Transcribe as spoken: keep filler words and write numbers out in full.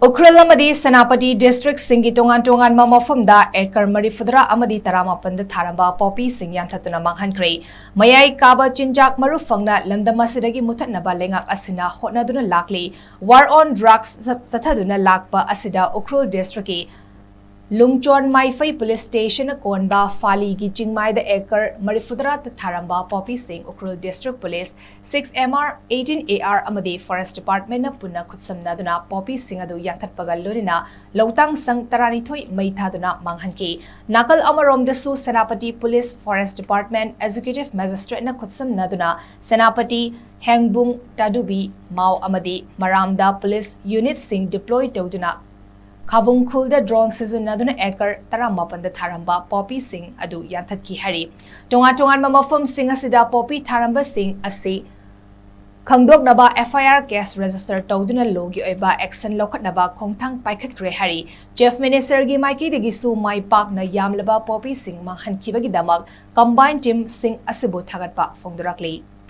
ꯎꯈ꯭ꯔꯨꯜ ꯑꯃꯗꯤ ꯁꯦꯅꯥꯄꯇꯤ districtꯁꯤꯡꯒꯤ ꯇꯣꯉꯥꯟ ꯇꯣꯉꯥꯟꯕ ꯃꯐꯝꯗ acre ꯃꯔꯤꯐꯨꯇꯔꯥ ꯑꯃꯗꯤ ꯇꯔꯥꯃꯥꯄꯟꯗ ꯊꯥꯔꯝꯕ poppyꯁꯤꯡ ꯌꯥꯟꯊꯠꯇꯨꯅ ꯃꯥꯡꯍꯟꯈ꯭ꯔꯦ꯫ ꯃꯌꯥꯏ ꯀꯥꯕ ꯆꯤꯟꯖꯥꯛ ꯃꯔꯨ ꯐꯪꯅ ꯂꯝꯗꯝ ꯑꯁꯤꯗꯒꯤ ꯃꯨꯊꯠꯅꯕ ꯂꯩꯉꯥꯛ ꯑꯁꯤꯅ ꯍꯣꯠꯅꯗꯨꯅ ꯂꯥꯛꯂꯤ꯫ War on Drugs ꯆꯠ-, ꯆꯠꯊꯗꯨꯅ ꯂꯥꯛꯄ ꯑꯁꯤꯗ ꯎꯈ꯭ꯔꯨꯜ districtꯀꯤ ꯂꯨꯡꯆꯣꯟ ꯃꯥꯏꯐꯩ police stationꯅ ꯀꯣꯟꯕ ꯐꯥꯂꯤꯒꯤ ꯆꯤꯡꯃꯥꯏꯗ acre ꯃꯔꯤꯐꯨꯇꯔꯥ ꯊꯥꯔꯝꯕ poppyꯁꯤꯡ Ukhrul district police, six M R, eighteen A R ꯑꯃꯗꯤ forest departmentꯅ ꯄꯨꯟꯅ ꯈꯨꯠꯁꯝꯅꯗꯨꯅ poppyꯁꯤꯡ ꯑꯗꯨ ꯌꯥꯟꯊꯠꯄꯒ ꯂꯣꯏꯅꯅ ꯂꯧꯇꯥꯡ ꯁꯪ ꯇꯔꯥꯅꯤꯊꯣꯏ ꯃꯩ ꯊꯥꯗꯨꯅ ꯃꯥꯡꯍꯟꯈꯤ꯫ ꯅꯥꯀꯜ ꯑꯃꯔꯣꯝꯗꯁꯨ Senapati police, forest department, executive magistrateꯅ ꯈꯨꯠꯁꯝꯅꯗꯨꯅ Senapati, ꯍꯦꯡꯕꯨꯡ, Tadubi, ꯃꯥꯎ ꯑꯃꯗꯤ ꯃꯔꯥꯝꯗ police unitꯁꯤꯡ deploy ꯇꯧꯗꯨꯅ ꯈꯥꯕꯨꯡ ꯈꯨꯜꯗ drone ꯁꯤꯖꯤꯟꯅꯗꯨꯅ acre ꯇꯔꯥꯃꯥꯄꯟꯗ ꯊꯥꯔꯝꯕ poppyꯁꯤꯡ ꯑꯗꯨ ꯌꯥꯟꯊꯠꯈꯤ ꯍꯥꯏꯔꯤ꯫ ꯇꯣꯉꯥꯟ ꯇꯣꯉꯥꯟꯕ ꯃꯐꯝꯁꯤꯡ ꯑꯁꯤꯗ poppy ꯊꯥꯔꯝꯕꯁꯤꯡ ꯑꯁꯤ ꯈꯪꯗꯣꯛꯅꯕ F I R case register ꯇꯧꯗꯨꯅ lawꯒꯤ ꯑꯣꯏꯕ action ꯂꯧꯈꯠꯅꯕ ꯈꯣꯡꯊꯥꯡ ꯄꯥꯏꯈꯠꯈ꯭ꯔꯦ ꯍꯥꯏꯔꯤ꯫ Chief Ministerꯒꯤ ꯃꯥꯏꯀꯩꯗꯒꯤꯁꯨ ꯃꯥꯏ ꯄꯥꯛꯅ ꯌꯥꯝꯂꯕ poppyꯁꯤꯡ ꯃꯥꯡꯍꯟꯈꯤꯕꯒꯤꯗꯃꯛ combined teamꯁꯤꯡ ꯑꯁꯤꯕꯨ ꯊꯥꯒꯠꯄ ꯐꯣꯡꯗꯣꯔꯛꯂꯤ꯫